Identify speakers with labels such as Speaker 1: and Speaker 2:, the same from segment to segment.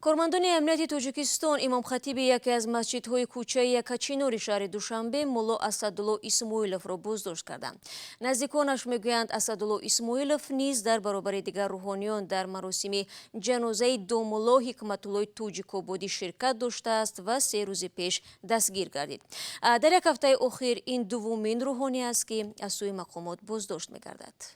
Speaker 1: Кормандони амнияти Тоҷикистон имомхатиби яке аз масҷидҳои кӯчаи Якачинори шаҳри Душанбе, мулло Асадулло Исмоиловро боздошт карданд. Наздиконаш мегӯянд, Асадулло Исмоилов низ дар баробари дигар рӯҳониён дар маросими ҷанозаи домулло Ҳикматуллои Тоҷикободӣ ширкат доштааст ва 3 рӯзи пеш дастгир гардид. Дар як ҳафтаи охир ин дуввумин рӯҳонӣ аст, ки аз сӯи мақомот боздошт мегардад.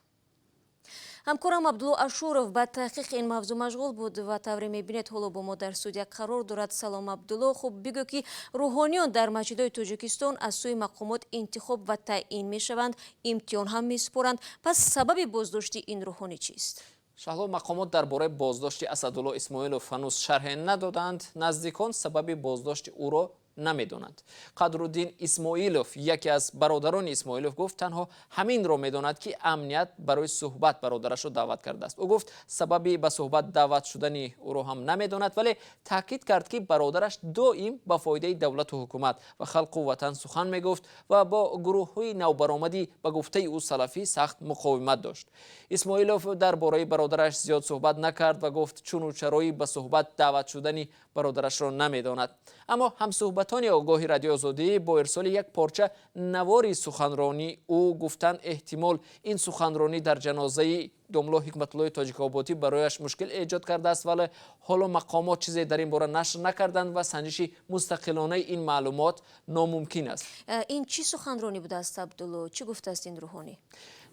Speaker 1: Ҳамкорам Абдулло Ашуров ба таҳқиқи ин мавзӯъ машғул буд ва, тавре мебинед, ҳоло бо мо дар студия қарор дорад. Салом, Абдулло. Хуб, бигӯ, ки рӯҳониён дар масҷидҳои Тоҷикистон аз сӯи мақомот интихоб ва таъин мешаванд, имтиҳон ҳам месупоранд. Пас сабаби боздошти ин рӯҳонӣ чист?
Speaker 2: Шаҳло, мақомот дар бораи боздошти Асадулло Исмоилов ҳанӯз шарҳе надоданд. Наздикон сабаби боздошти ӯро намедонанд. Қадруддин Исмоилов, яке аз бародарони Исмоилов, гуфт, танҳо ҳаминро медонад, ки амният барои суҳбат бародарашро даъват кардааст. Ӯ гуфт, сабаби ба суҳбат даъват шудани ӯро ҳам намедонад, вале таъкид кард, ки бародараш доим ба фоидаи давлату ҳукумат ва халқу ватан сухан мегуфт ва бо гурӯҳҳои навбаромадӣ, ба гуфтаи ӯ, салафӣ сахт муқовимат дошт. Исмоилов дар бораи бародараш зиёд суҳбат накард ва гуфт, чуну чарои ба суҳбат даъват шудани бародарашро намедонад. Аммо ҳамсуҳбатони огоҳи Радиои Озодӣ бо ирсоли як порча навори суханронии ӯ гуфтанд, эҳтимол ин суханронӣ дар ҷанозаи домло Ҳикматуллои Тоҷикободӣ барояш мушкил эҷод кардааст. Вале ҳоло мақомот чизе дар ин бора нашр накарданд ва санҷиши мустақилонаи ин маълумот номумкин аст.
Speaker 1: Ин чӣ суханронӣ будааст, Абдулло? Чӣ гуфтааст ин рӯҳонӣ?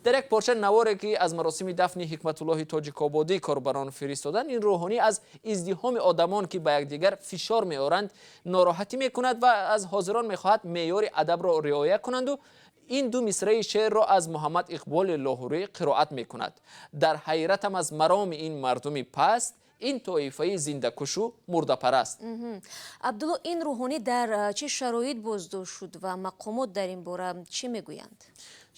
Speaker 2: Дар як порча наворе, ки аз маросими дафни Ҳикматуллоҳи Тоҷикободӣ корбарон фиристоданд, ин рӯҳонӣ аз издиҳоми одамон, ки ба якдигар фишор меоранд, нороҳатӣ мекунад ва аз ҳозирон мехоҳад меъёри адабро риоя кунанду ин ду мисраи шеърро аз Муҳаммад Иқболи Лоҳурӣ қироат мекунад: «Дар ҳайратам аз мароми ин мардуми паст, ин тоифаи зиндакушу мурдапараст».
Speaker 1: Абдулло, ин рӯҳонӣ дар чӣ шароит боздошт шуд ва мақомот дар ин бора чӣ мегӯянд?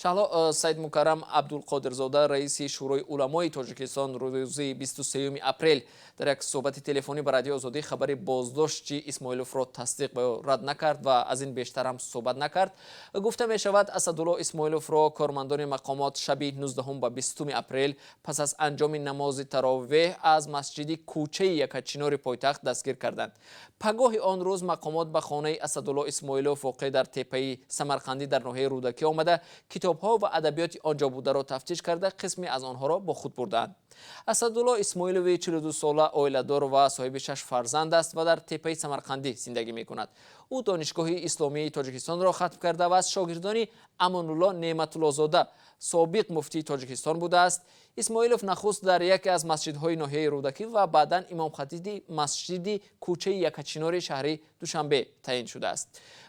Speaker 2: Шаҳло, Саидмукаррам Абдулқодирзода, раиси Шӯрои уламои Тоҷикистон, рӯзи 23 апрел дар як суҳбати телефонӣ ба Радиои Озодӣ хабари боздошти Исмоиловро тасдиқ ва ё рад накард ва аз ин бештар ҳам суҳбат накард. Гуфта мешавад, Асадулло Исмоиловро кормандони мақомот шаби 19 ба 20 апрел пас аз анҷоми намози таровеҳ аз масҷиди кӯчаи Якачинори пойтахт дастгир карданд. Пагоҳи он рӯз мақомот ба хонаи Асадулло Исмоилов, воқеъ дар Теппаи Самарқандӣ дар ноҳияи Рӯдакӣ, омада, китобҳо ва адабиёти он ҷо бударо тафтиш карда, қисме аз онҳоро бо худ бурдаанд. Асадулло Исмоилови 42 сола оиладор ва соҳиби шаш фарзанд аст ва дар Теппаи Самарқандӣ зиндагӣ мекунад. Ӯ Донишгоҳи исломии Тоҷикистонро хатм карда ва аз шогирдони Амонулло Неъматуллозода, собиқ муфтии Тоҷикистон, будааст. Исмоилов нахуст дар яке аз масҷидҳои ноҳияи Рӯдакӣ ва баъдан имомхатиби масҷиди кӯчаи Якачинори шаҳри Душанбе таъин шудааст.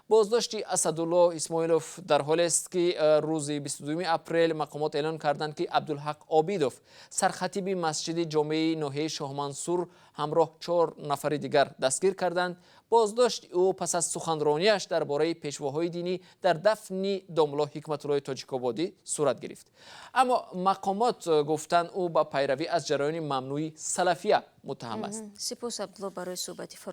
Speaker 2: Боздошти Асадулло Исмоилов дар ҳолест, ки рӯзи 22 апрел мақомот эълон карданд, ки Абдулҳақ Обидов, сархатиби масҷиди ҷомеи ноҳияи Шоҳмансур, ҳамроҳ чор нафари дигар дастгир карданд. Боздошти ӯ пас аз суханронияш дар бораи пешвоҳои динӣ дар дафни домло Ҳикматуллои Тоҷикободӣ сурат гирифт. Аммо мақомот гуфтанд, ӯ ба пайравӣ аз ҷараёни мамнӯи салафия муттаҳам аст.
Speaker 1: Сипос, Абдулло, барои суҳбати.